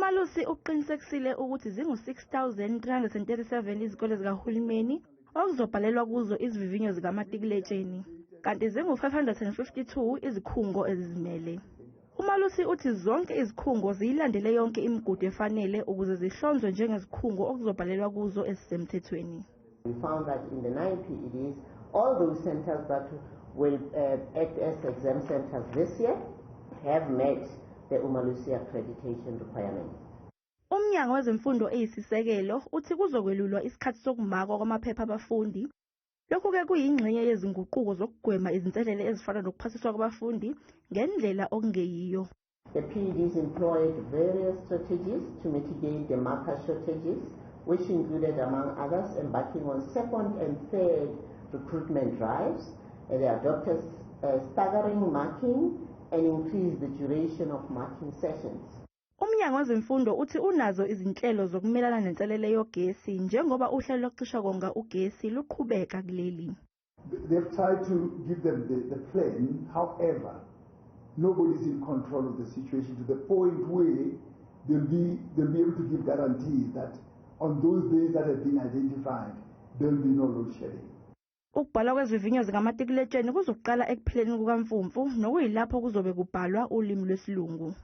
UMalusi uqinisekisile ukuthi zingu-6,337 izikole zikahulumeni okuzobhalelwa kuzo izivivinyo zikamatikuletsheni, kanti zingu-552 izikhungo ezizimele. UMalusi uthi zonke izikhungo ziyilandele yonke imigudu efanele ukuze zihlonzwe njengezikhungo okuzobhalelwa kuzo ezisemthethweni. We found that in the nine PEDs, all those centers that will act as exam centers this year have met the Umalusi accreditation requirements. Umnyango Wezemfundo Eyisisekelo uthi kuzokwelulwa isikhathi sokumakwa kwamaphepha abafundi. Lokhu-ke kuyingxenye yezinguquko zokugwema izinselele ezifana nokuphasiswa kwabafundi ngendlela okungeyiyo. The PEDs employed various strategies to mitigate the marker shortages, which included, among others, embarking on second and third recruitment drives. And they adopted staggering marking and increased the duration of marking sessions. Umnyango Wezemfundo uthi unazo izinhlelo zokumelana nenselele yogesi njengoba uhlelo lokucisha konga ugesi luqhubeka kuleli. They've tried to give them the plan. However, nobody's in control of the situation to the point where they'll be able to give guarantees that on those days that have been identified, there'll be no load shedding. Ukubhalwa kwezivivinyo zikamatikuletsheni kuzoqala ekupheleni kukaMfumfu, nokuyilapho kuzobe kubhalwa ulimi lwesiLungu.